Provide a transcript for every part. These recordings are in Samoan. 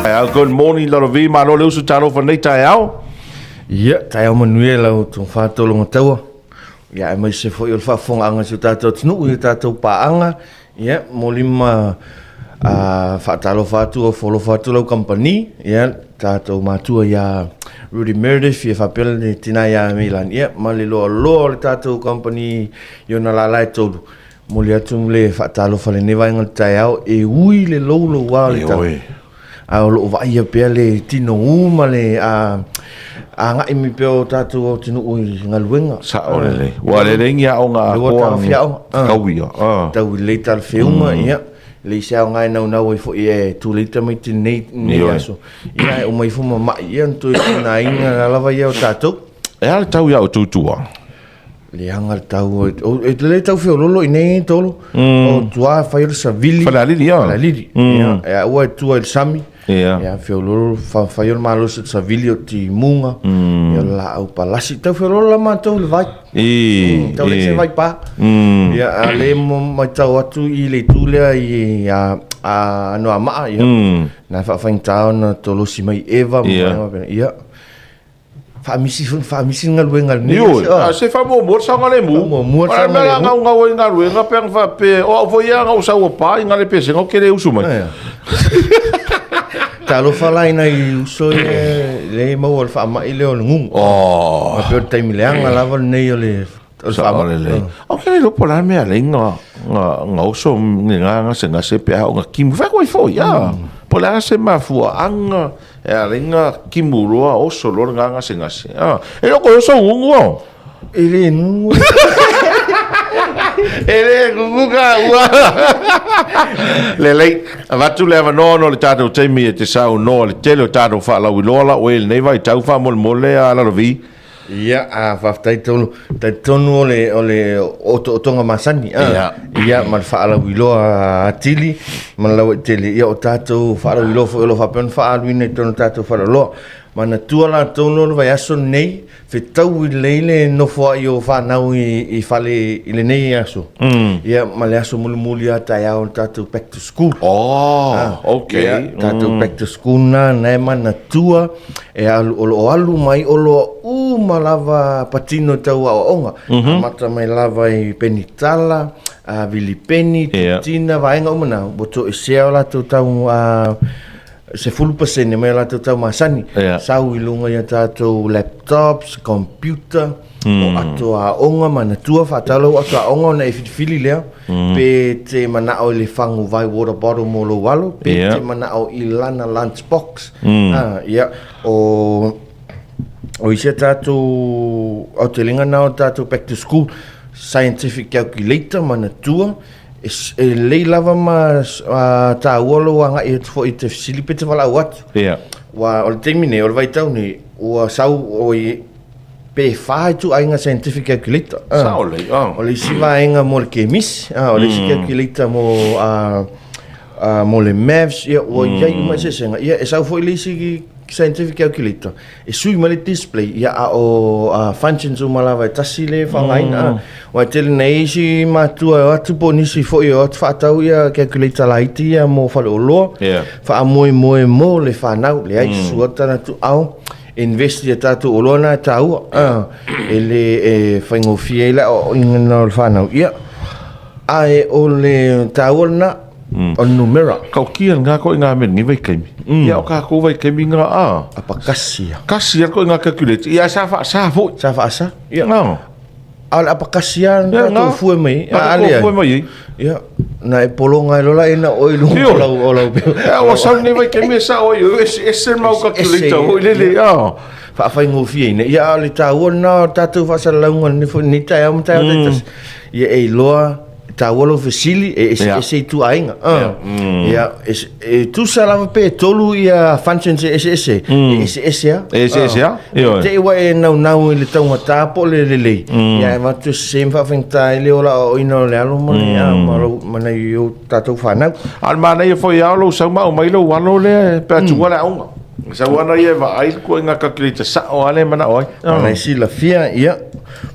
Good morning Lalovi, malo le usu talofa nei taeao. Ia, taeao manuia i lau faatologataua. Ia, aemaise foi o le faafofogaaga a si o tatou atunuu i a tatou paaga. Ia, momoli ma faatalofa atu, ofo alofa atu lau kamupani, ia, tatou matua ia Rudy Meredith, ia faapea le tina ia Meilani, ia, ma le loaloa o le tatou kamupani i ona lala e tolu. Momoli atu le faatalofa i lenei vaega o le taeao, e ui le louloua o le tau. Ae o lo o vaaia pea le tinou ma le agai mai pea o tatou atunuu i galuega. Sao lelei. Ua lelei ni aoga atoa ni tau ia. Tau lelei talafeauga, ia. Leai se aoga e naunau ai foi e tulei tamaiti i lenei aso. Ia, ae uma ifo ma mai, ia, ona toe tigaina lava ia o tatou. E a le tau ia outou i tua? Leaga le tau, e le tau feololo i nei tolo. O tua fai o le savili. Falealili, ia. Falealili. Ia, e aua e tua i le sami. Ia. Ia, feololo, fai o le malosi o le savili o timuga. Ia, o le laau palasi. Tau feololo la matou i le vai. I. Tau leai se vai pa. Ia, a le matau atu i le itu lea i a Anoamaa, ia. Na faafaigata ona tolosi mai eva. Ia. Faamisi foi, faamisi le galuega i lenei aso. Ioe, se faamuamua le saogalemu. Faamuamua le saogalemu. O le mea la gaugau ai i galuega pe ana faapea, o au foi ia ana ou sau ua pa i le pesega ou te le usu mai. Talofa la i nai uso ia lea e maua i le faamai lea o le gugu. Oh. E pei o le taimi leaga lava lenei o le faamai. Lelei. Ou te le iloa po o le a le mea e ala ai ona oso le gasegase pe a oo ina timu. Fai atu ai foi, a. Po o le a se mafuaaga e ala ai ona timu loa, oso loa le gasegase. A. E le o toe oso ou gugu o? E le gugu. E le gugu taua. Lelei, avatu le avanoa ona o le tatou taimi e te saunoa i le tele o tatou faalauiloa la ua i ai i lenei vaitau faamolemole a Lalovi. Ia, a faafetai tonu, talitonu o le, o le otootoga masani, a, Ia. ia, ma le faalauiloa atili ma le lauaitele, ia, o tatou faalauiloa foi o lo o faapea ona faaaluina i totonu o tatou faleoloa. Manatua la tonu o le vaiaso lenei, fetaui lelei le nofoai o fanau i, i fale i lenei aso. Ia, ma le aso mulimuli lava taeao o le tatou back to school. Oh, okay. Ia, tatou back to school na, na e manatua E alu, o lo o alu mai oloa uma lava patino tau aoaoga. Mm -hmm. Amata mai lava i penitala, a vilipeni, yeah. tutina, vaega uma na, ua toesea o latou tau a, 10% mai o latou tau masani. Yeah. Sau i luga i a tatou laptops, computer, o ato aoga, manatua faatau lau ato aoga ona e filifili lea, pe te manao i le fagu vai water bottle mo lou alo, pe te manao i lana lunch box. Ah, ia, o, o isi a tatou aotelega na o tatou back to school, scientific calculator, manatua, e, e lelei lava ma taua lou agai atu foi i te fesili pe te valaau atu. Ua, o le taimi nei, o le vaitau nei, ua sau, oi, pe fa ituaiga scientific calculator. Ah. Sao lelei, ah. O le isi vaega mo le kemisi, ah, o le isi calculator mo ah, ah, mo le maths, ia ua iai uma eseesega. Ia e sau foi le isi scientific calculator, e sui mai le display, ia a o ah, functions uma lava e tasi le faaaogaina. Ah. Aua e tele nei isi matua e o atu po o nisi foi e o atu faatau ia calculator laiti ia mo faleoloa, faamoemoe mo le fanau, leai, sua tana tuau, invest i a tatou oloa na e taua e le e faigofie ai le aoaoina na o le fanau ia ae o le taua lena o le numera Tautia lena koe ngā mea nei vaitaimi. Ia o kākou vaitaimi ngā a. Apakasi ia. Kasi ia koe ngā calculate. Ia sa whaasa foi. Sa whaasa. Ia. Ngā. A o le apakasi ia na tatou fue mai. Na tatou fue mai ai. Ia, na e polonga e lola e na oi lunga o lau o lau. Ia ua sau nei vaitaimi e sao ai ese ese mau calculator hoi lele ia. Faafaigofieina. Ia a o le taua lena o tatou faasalalauga lenei foi lenei taeao ma taeao taitasi. Ia e iloa taua lou fesili e eseese ituaiga. Ia, e tusa lava pe tolu ia functions e eseese, e eseese lava. E eseese lava, ioe. Te i ua e naunau i le taugata po o le lelei, ia e avatu e sese ma faafaigata ai le ola aoaoina o le alo ma le, ma lou, ma nai o tatou fanau. A o le manaia foi lava o lou sau ma aumai lou alo lea pe a tuua le aoga. Sau ana ia e vaai le ituaiga calculator sao lava lea e manao ai. Ana e silafia, ia,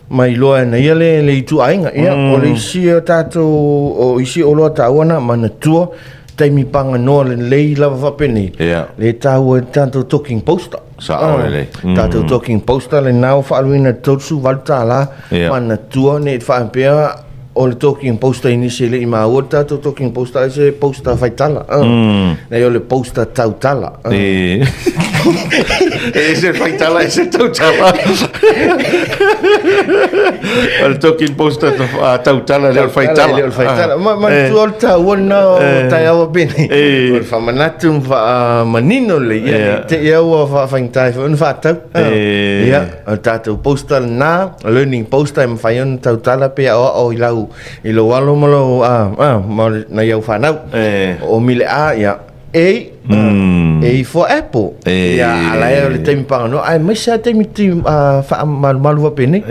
ma iloa e ana ia le, le ituaiga. Ia, o le isi o tatou, o isi oloa taua na, manatua, taimi paganoa lelei lava faapenei, lea e taua ai le tatou talking poster. Sao lelei. Tatou talking poster lena ua faaaluina i le $38. Manatua ne i faapea o le talking poster i nisi e le i maua le tatou talking poster ai se poster faitala. Leai o le poster tautala. E ese faitala, ese tautala. O le talking poster tautala, le o le faitala. Le o le faitala. Ma manatua o le taua lena o taeao faapenei. O le faamanatu ma faamanino lelei. Ia, ne i te i lava ua faafaigata ai foi ona faatau. Ia, o le tatou poster lena, learning poster e mafai ona tautala pe aoao i lau i lou alo ma lou ma nai au fanau. O Mile'a, ia, A, A for apple. Ia, a la e o le taimi paganoa, aemaise lava taimi ti faamalumalu faapenei.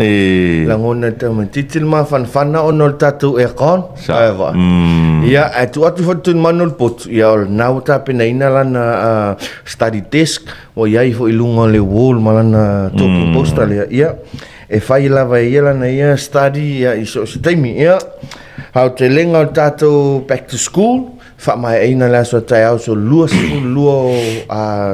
Lagona e le tamaitiiti le mafanafana ona o le tatou aircon. Ai va. Ia, ae tuu atu foi le tulimanu o le potu, ia o lena ua tapenaina lana study desk, ua i ai foi i luga o le wall ma lana talking poster lea, ia, e fai lava e ia lana ia study ia i so o se taimi. Ia, aotelega o le tatou back to school, faamaeaina le aso a taeao so 22 o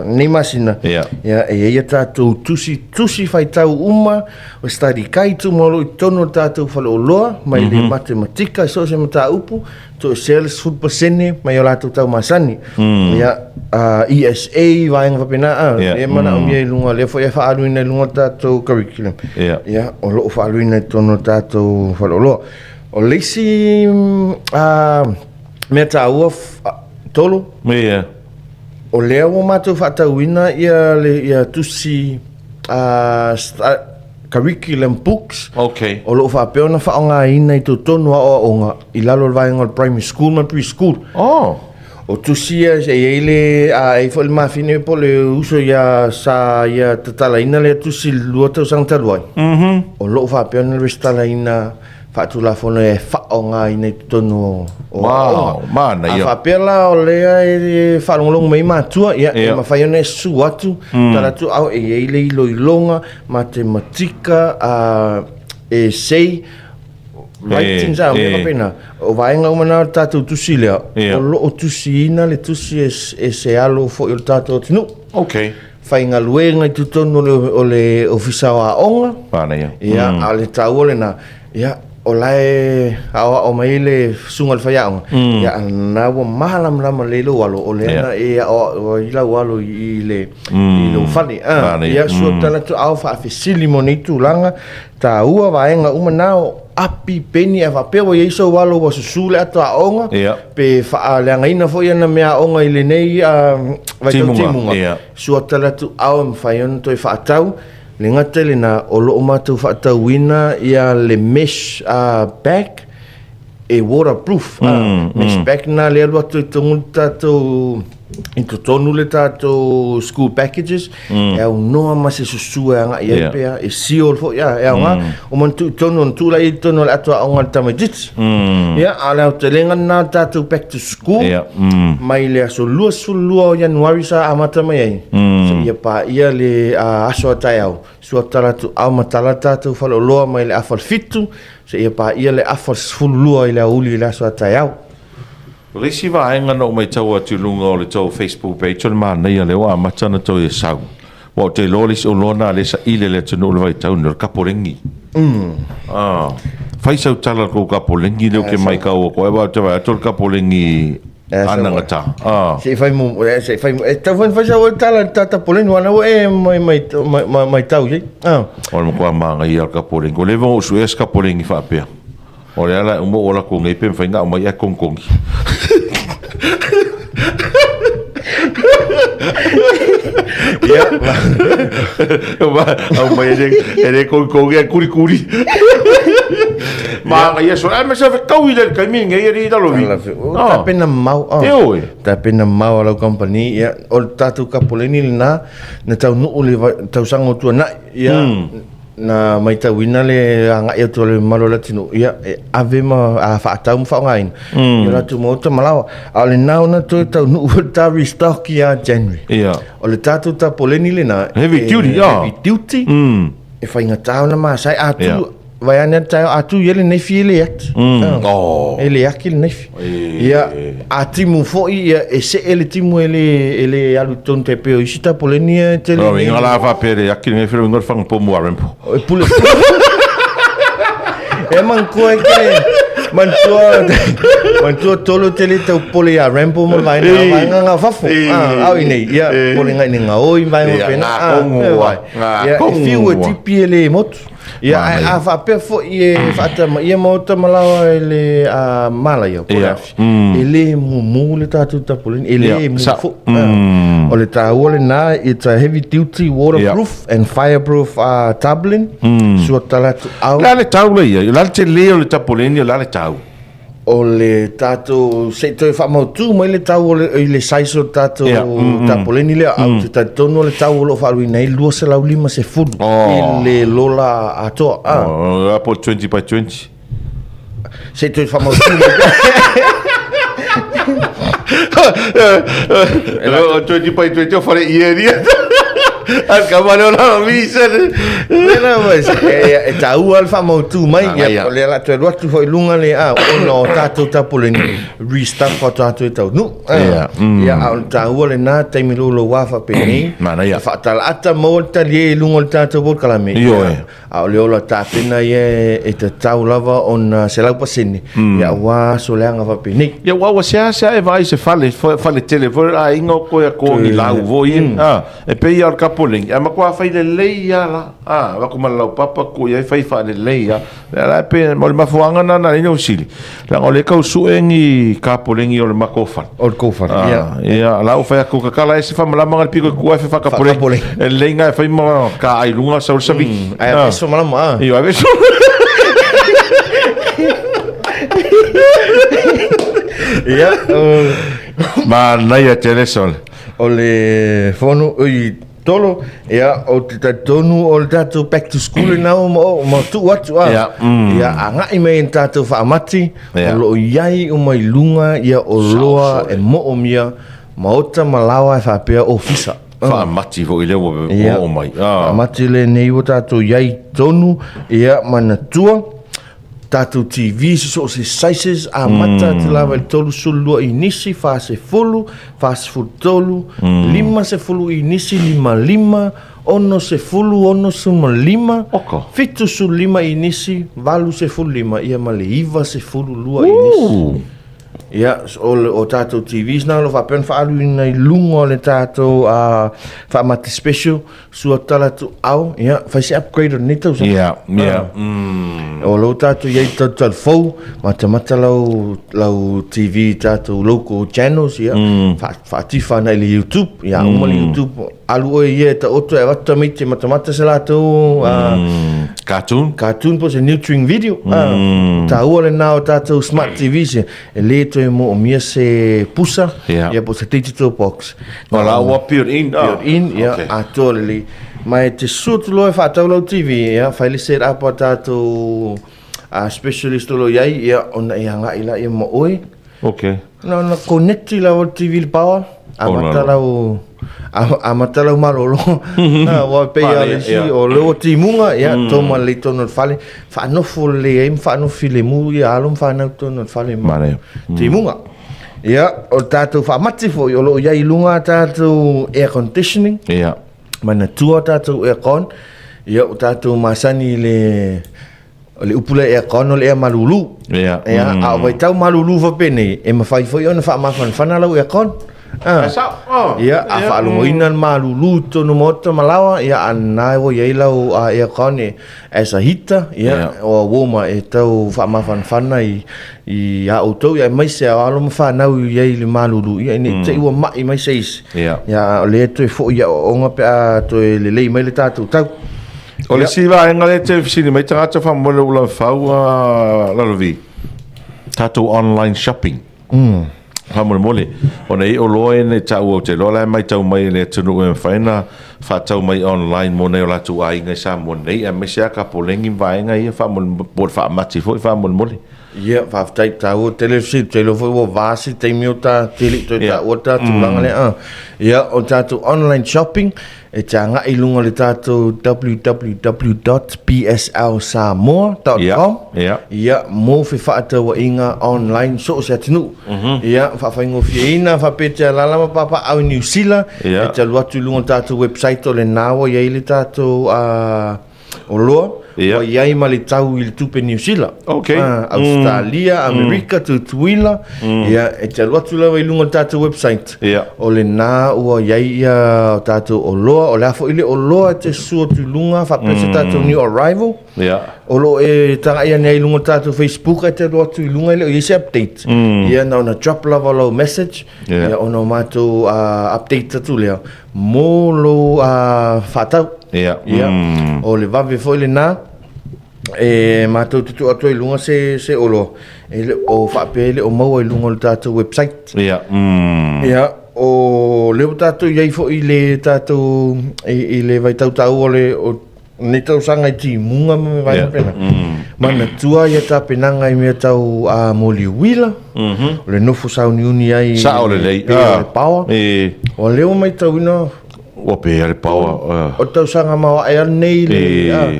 nei masina, ia, e i ai a tatou tusi, tusi faitau uma, o study guide uma o lo o i totonu o le tatou faleoloa, mai le matematika i so o se mataupu, toesea le 10% mai o latou tau masani. Ia, ESA, vaega faapena, lea e manaomia i luga, lea foi e faaaluina i luga o le tatou curriculum. Ia, o lo o faaaluina i totonu o le tatou faleoloa. O le isi mea taua, Tolu, o lea ua matou faatauina ia le ia tusi curriculum books o lo o faapea ona faaaogaina i totonu o aoaoga i lalo o le vaega o le primary school ma le preschool. O tusi ia e i ai le a e i ai foi le mafine po o le uso ia sa ia tatalaina lea tusi i le 2 tausaga talu ai. O lo o faapea ona resitalaina faatulafono e faaaogaina i totonu o aoga. A faapea la o lea e faalogologo mai matua, ia, e mafai ona e susu atu, tala atu, au, e i ai le iloiloga, matematika, essay, writings, a mea faapena. O vaega uma na o le tatou tusi lea, o lo o tusiina le tusi e se alo foi o le tatou atunuu. Faigaluega i totonu o le Ofisa o Aoga. Manaia. Ia, a o le taua lena, ia, o la e aoao mai le susuga i le faiaoga, ia, a na ua malamalama lelei lou alo, o lea na e aoao ai lau alo i le, i lou fale. Ia, sua tala atu, ao faafesili mo nei tulaga, taua vaega uma na o api, peni, a faapea ua i ai sou alo ua susu le ato aoga, pe faaleagaina foi ana meaaoga i lenei vaitau timuga, sua tala atu ao e mafai ona toe faatau, le gata i lena, o lo o matou faatauina ia le mesh bag e waterproof. Mesh bag na lea alu atu i totonu le tatou i totonu le tatou school packages, e aunoa ma se susu e agai ai pea, e seal foi, e aoga, o manu tuu i totonu, ona tuu laia i totonu o le ato aoga a le tamaitiiti. Ia, a o le aotelega lena o le tatou back to school, mai le aso 22 o Ianuari sa amata mai ai, seia paia le aso a taeao, sua tala atu ao ma tala le tatou faleoloa mai le afa o le 7, seia paia le afa o le 12 i le aoauli i le aso a taeao. O le isi vaega na ou matau atu i luga o le tou Facebook page o le manaia lea ua amata ona toe sau. Aua ou te iloa le isi oloa lena lea e saili e le atunuu i le vaitau lenei o le kapolegi. Fai sau tala i le tou kapolegi lea ou te matau atu ai aua ou te vaai atu o le kapolegi anagata. Se i fai mo, se i fai, e tatau foi ona fai sau tala i le ta kapolegi aua o lena ua e matau i ai. O le matua manaia o le kapolegi. Ua leva ona ou suea se kapolegi faapea. O le ala e uma ua latou nei pe mafai ona aumai ae togitogi. Ia, aumai e le togitogi ae kulikuli. Manaia soo, ae mea fetaui le taimi lenei e le i lalo vi. Tapena mamao. E oe. Tapena mamao a lau company, ia, o le tatou kapoleni lena, na taunuu le tausaga ua tuanai, ia, Na matauina le agai atu o le mamalu o le atunuu, ia, e ave ma a faatau ma faaaogaina i o latou maota ma laoa. A o lena ona toe taunuu foi le ta restock ia January. O le tatou tapoleni lena, Heavy duty, heavy duty, e faigata ona masae. A tu, Vaeane atu taeao, a tu i ai le naifi e le ati. Oh. E le aki le naifi. Ia, a timu foi, ia, e see le timu e le, e le alu i totonu tai pei o isi tapoleni ia e tele. O inga la faapea le aki le naifi, o inga le whangapomu a Rempo. E pule. E manatua e ke, manatua, manatua tolo tele tau pole ia Rambo ma vaenga, vaenga ngā fafo. Ah, au i nei, ia, pole ngai ne ngā oi, vaenga pena. Ngā kongo, ngā kongo. Ia, e whiu e tipi e le motu. Ia, ae a faapea foi e faatamaia maota ma laoa e le malaia po o le afi, e le mumu le tatou tapoleni, e le mumu foi. O le taua lena, it's a heavy duty waterproof and fireproof tarpaulin, sua tala atu au. O le a le tau lea i ai? O le a le tele o le tapoleni, o le a le tau? O le tatou, se i toe faamautu mai le tau o le, i le size o le tatou yeah. Tapoleni lea, mm. Ou te talitonu o le tau o lo o faaluina ai 250 oh. I le lola atoa. Ah. Oh, po 20 by 20. Se i toe faamautu mai. O 20 by 20 o whare i e ria. Al ka male o la misa. Lena mo e taua le faamautu mai ia o le la toe alu atu foi i luga le a ona o tatou tapoleni restuff o tatou e taunuu. Ia a o le taua lena taimi louloua faapenei. Manaia. Faatalaata maua le talie i luga o le tatou polokalame. Ioe. A o le ola tapena ia e tatau lava ona 100% ia aua aso leaga faapenei. Ia aua ua seasea e vaai i se fale, fale tele foi le aiga o koe a ko ni lau foi ia. E pei lava o le kapoleni, ae matua fai lelei lava la. A, avatu ma le laupapa tuu i ai fai faalelei lava. Lea la e pei, o le mafuaaga lena na ala ai ona ou sili, leaga o lea e tau sue ni kapoleni o le matou fale. O le tou fale, ia. Ia, la ua fai atu, tatala ese faamalama na le pito i tua e faa-kapoleni. E lelei na e fai ma taai i luga sau le savili. Ae aveso malama, a. Ioe, aveso. Ia, Manaia tele sole. O le fono, oi, Tolo, ia, ou te talitonu o le tatou back to school lena ua ma, ma tuu atu a. Ia, Ia, agai mai i le tatou faamati, Ia. o lo o i ai uma i luga ia oloa e moomia, maota ma laoa e faapea ofisa. Faamati foi lea ua Ia. oo mai. Ah. Faamati lenei ua tatou i ai tonu, ia, manatua, tatou TV i so o se sizes, amata atu lava i le 32 inisi, 40, 43, 50 inisi, 55, 60, 65, Oka. 75 inisi, 85, ia ma le 92 inisi. Ooh. Ia, o, o tatou TVs na o lo o faapea ona faaaluina i luga o le tatou faamati special, Sua tala tu au, ia, fai se upgrade o lenei tausaga. Ia, ia. O lo tatou i ai talu fou, matamata lau, lau TV tatou local channels, ia, faatifa ana i le YouTube, ia, uma le YouTube, alu oe ia e taoto e avatu tamaiti e matamata se latou, Cartoon. Cartoon po o se nurturing video. Taua lena o tatou smart TVs, ia, E le toe moomia se pusa, yeah. Ia po se digital box. O la ua built in. Built in, ia, okay. Atoa lelei. Ma e te sua atu loa e faatau lau TV, ia, fai le set up a tatou specialist o lo o i ai, ia, ona e agai laia ma oe. Okay. Na ona connect lava le TV i le power, amata lau amata lau malolo. Aua e pei lava o le isi, o lea ua timuga, ia, toma lelei totonu o le fale, faanofo lelei ai ma faanofo filemu ia alo ma fanau totonu o le fale ma timuga. Ia, o le tatou faamati foi, o lo o i ai i luga a tatou air conditioning. Ia. Manatua tatou aircon, ia, ua tatou masani i le O le upu lea aircon o le ea malulu. Ia. Ia, a o vaitau malulu faapenei, e mafai foi ona faamafanafana lau aircon. Ah. Sao. Oh. Ia, a faalogoina le malulu i totonu o maota ma laoa, ia, a lena ua i ai lau aircon e, as a heater, ia, Ia. o a warmer e tau faamafanafana i, i a outou, ia, aemaise a o alo ma fanau i ai i le malulu, ia, ina ne i te i ua mai mai se isi. Ia. Ia, a o lea e toe foi i aoaoga pe a toe lelei mai le tatou tau. O le isi vaega lea e te fesili mai tagata faamolemole ua lavafau a Lalovi, tatou online shopping. Faamolemole, ona e iloa e nei taua ou te iloa la e matau mai e le atunuu e mafai ona faatau mai online mo nai o latou aiga i Samoa nei, aemaise lava Kapolegi ma vaega ia faamolemole, po o le faamati foi faamolemole. Ia, faafetai taua tele le fesili, ou te iloa foi ua va se taimi o ta te le i toe taua ta tulaga lea. Ia, o tatou online shopping, e te agai i luga o le tatou www.pslsamoa.com Ia, mo fefaatauaiga online so o se atunuu. Ia, faafaigofieina, faapea te alaala ma papaaao i Niu Sila, e te alu atu i luga o le tatou website o lena ua i ai le tatou oloa, ua i ai ma le tau i le tupe Niu Sila. Ausetalia, Amerika, Tutuila, ia, e te alu atu lava i luga o le tatou website. O lena ua i ai ia o tatou oloa, o le a foi le oloa e te susu atu i luga faapea se tatou new arrival. O lo o e tagai ane ai i luga o le tatou Facebook ae te alu atu i luga e le o i ai se update. Ia na ona drop lava lau message, ia ona o matou update atu lea mo lou faatau. Ia, o le vave foi lena e matou te tuu atu ai i luga se, se oloa e le o faapea e le o maua i luga o le tatou website. Ia, o lea ua tatou i ai foi i le tatou i le vaitau taua o le o Nei tausaga i timuga ma mea vaega pena. Manatua ia tapenaga i mea tau a moli uila, o le nofo sauniuni ai Sao lelei. pe o le paoa. E. O lea ua matauina Ua pea le paoa. o le tausaga maoae lava lenei le, aua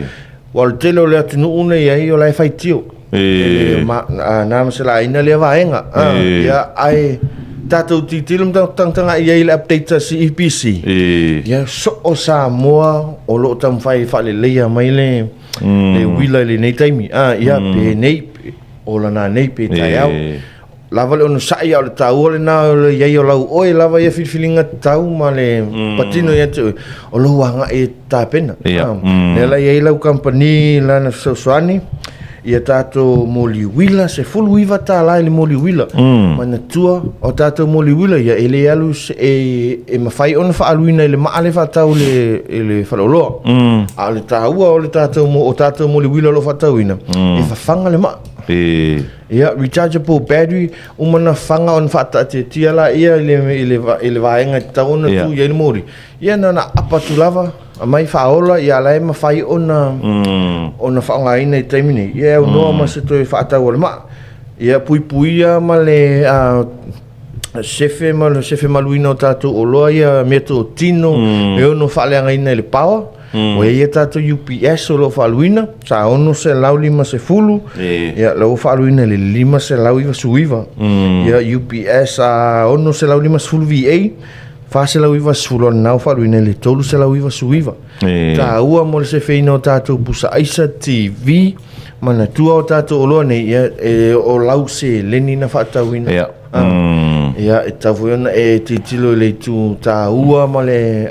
o le tele o le atunuu nei ai o la e faitio. E na ma se laina lea vaega. Ia, ae tatou tilotilo ma tagatagai i ai i le update a CEPC. Ia, so o Samoa o lo o taumafai e faaleleia mai le le uila i lenei taimi. Ia, pe nei, o lana nei pe taeao. Lava le onosai a o le taua lena o le i ai o lau oe lava ia filifiliga tatau ma le patino ia te oe, o lou agai e tapena. Lea la i ai lau kamupani lana fesoasoani ia tatou moli uila, $19 i le moli uila. Manatua o tatou moli uila ia e le alu e mafai ona faaaluina i le maa lea e faatau i le faleoloa. A o le taua o le tatou o tatou moli uila o lo o faatauina, e fafaga le maa. Ia, rechargeable battery, uma ona faga ona faataatiatia laia i le, i le, i le vaega e tatau ona tuu i ai le moli. Ia, na ona apa atu lava, aumai faaola, ia la e mafai ona, ona faaaogaina i le taimi nei. Ia, e aunoa ma se toe faatau o le maa. Ia, puipuia ma le sefe ma le sefe maluina o tatou oloa ia meatotino e ono faaleagaina i le power. Ua i ai a tatou UPS o lo o faaluina, sa 650, ia la ua faaluina i le 599. Ia UPS a 650 VA, 490 o lena ua faaluina i le 399. Taua mo le sefeina o tatou pusa aisa, TV, manatua o tatou oloa nei, ia, e, o lau seleni na faatauina. Ia, e tatau foi ona e tilotilo i le itu taua ma le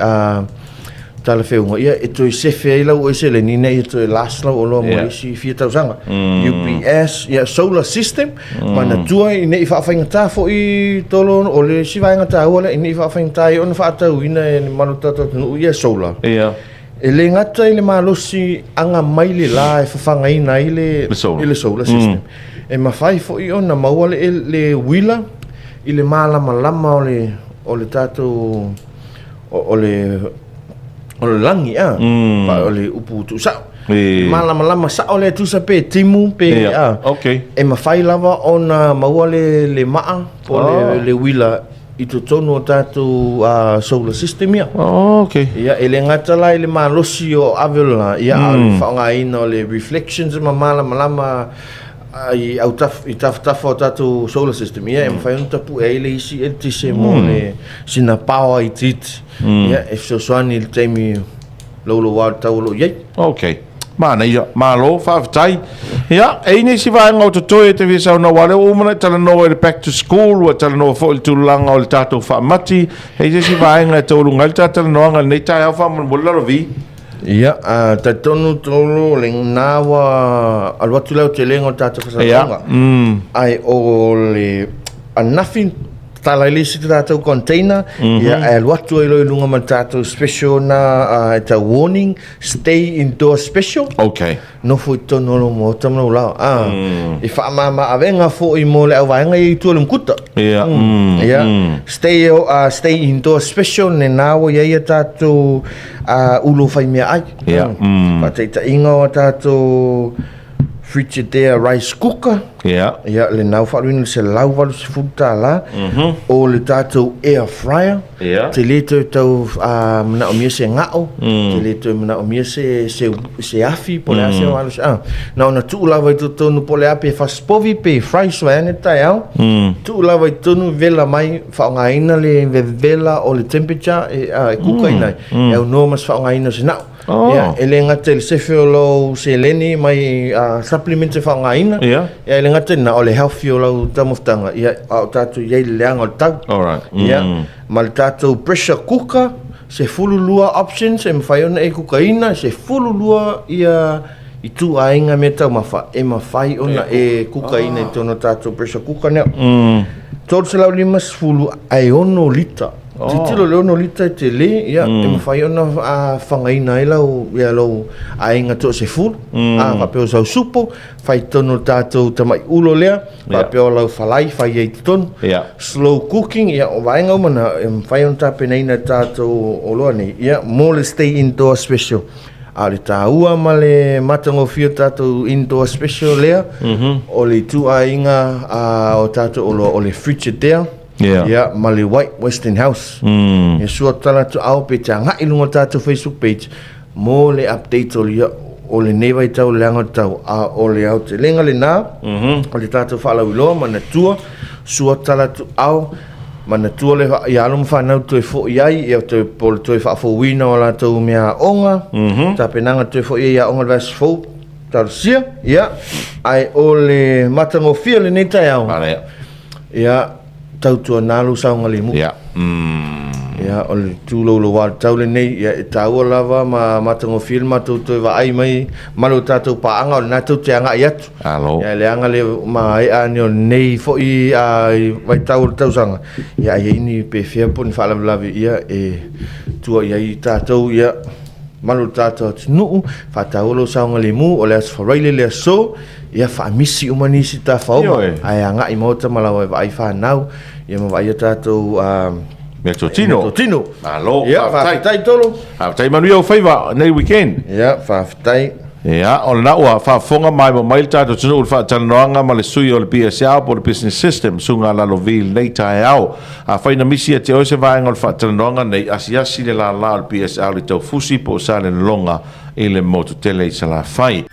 talafeuga, ia, e toe sefe ai lau oe seleni ina ia toe last lau oloa mo le isi fia tausaga. UPS, ia, solar system, manatua ina i faafaigata foi tolo, o le isi vaega taua lea, ina i faafaigata ai ona faatauina e le mamalu o le tatou atunuu ia solar. E le gata i le malosi aga mai le la e fafagaina ai le, i le solar system. E mafai foi ona maua le, le uila i le malamalama o le, o le tatou, o le, o le lagi, a, o le upu tuusao. Malamalama sao lea tusa pe timu pe, a, e mafai lava ona maua le, le maa po o le, le uila i totonu o tatou solar system ia. Oh, okay. Ia, e le gata la i le malosi o ave o le la, ia, a o le faaaogaina o le reflections ma malamalama i autaf, i tafatafa o tatou solar system, ia, e mafai ona tapue ai le isi eletise mo le sina power itiiti, ia, e fesoasoani i le taimi louloua o le tau o lo o i ai. Okay. Manaia, malo, faafetai. Ia, e i ai nisi vaega o totoe e te fia saunoa, aua o lea ua uma ona e talanoa i le back to school, ua e talanoa foi i le tulaga o le tatou faamati. E i ai se isi vaega e taualuga ai le ta talanoaga i lenei taeao faamolemole Lalovi? Ia, talitonu Tolo, lena ua alu atu le aotelega o le tatou faasalasalauga. Ae o le ananafi. Tatala ai le isi tatou container, ia ae alu atu ai loa i luga ma le tatou special na e tau warning, stay indoor special. Okay. Nofo i totonu o lou maota ma lou laoa. Ah, e faamama avega foi mo le auvaega ia i tua o le mukuta. Ia. Ia, stay stay indoor special lena ua i ai a tatou ulo fai meaai. Ia. Faataitaiga o a tatou Frigidaire rice cooker. Ia. Ia, lena ua faaaluina i le $180. O le tatou air fryer. Ia. Te le toe tau manaomia se gao, te le toe manaomia se, se, se afi, po o le a se malosi. Na ona tuu lava i totonu po o le a pe fasipovi pe fries vaeane taeao. Tuu lava i totonu, vela mai, faaaogaina le vevela o le temperature e, e kukaina ai. E aunoa ma se faaaogaina o se nao. Oh. Ia, e le gata i le sefe o lou seleni mai supplement e faaaogaina. Ia. Ia, e le gata i lena, o le healthy o lau taumafataga, ia, a o tatou i ai i le leaga o le tau. Alright. Ia, ma le tatou pressure cooker, 12 options e mafai ona e kukaina, 12 ia ituaiga meataumafa e mafai ona e kukaina i totonu o tatou pressure cooker lea. 350 ae 6 lita. Oh. Tilotilo le 6 lita e tele, ia, e mafai ona fagaina ai lau, ia, lou aiga toasefulu. Faapea o sau supo, fai i totonu o le tatou tamai ulo lea, faapea o lau falai, fai ai i totonu. Slow cooking, ia, o vaega uma na, e mafai ona tapenaina e tatou oloa nei, ia, mo le stay indoor special. A o le taua ma le matagofie o tatou indoor special lea, o le ituaiga o tatou oloa o le Frigidaire, ia, ma le White Western House. Ia sua tala atu ao pe te agai i luga o le tatou Facebook page mo le update o le, o lenei vaitau o le leaga o le tau, a o le aotelega lena o le tatou faalauiloa manatua, sua tala atu ao, manatua le ia alo ma fanau toe foi ai, ia toe, po o le toe faafouina o latou meaaoga, tapenaga toe foi ai i aoga i le vaiaso fou, talosia, ia, ae o le matagofie o lenei taeao, Ia, tautuana lou saogalemu. Ia. Mm. Ia, o le tūlouloua o le tau lenei, ia, e taua lava ma matagofie le matou toe vaai mai ma lo tatou paaga o lena tou te agai atu. Alo. Ia, leaga le maea ane o lenei foi vaitau o le tausaga, ia, a i ai ni pefea po o ni faalavelave, ia, e tua i ai tatou, ia, ma lo tatou atunuu, faataua lou saogalemu, o le Aso Faraile le aso, Ia faamisi uma nisi tafaoga Ioe. ae agai maota ma lau vaai fanau ia ma vaai a tatou Meatotino. meatotino. Malo, Ia faafetai. faafetai Tolo. Faafetai manuia ou faiva nei weekend. Ia faafetai. Ia, o lena ua faafofoga maimoa mai le tatou atunuu i le faatalanoaga ma le sui o le BSL po o le Business System, Susuga Lalovi i lenei taeao. Afai na misi ia te oe se vaega o le faatalanoaga nei, asiasi le lala o le BSL i Taufusi po o Salelologa i le motu tele i Salafai.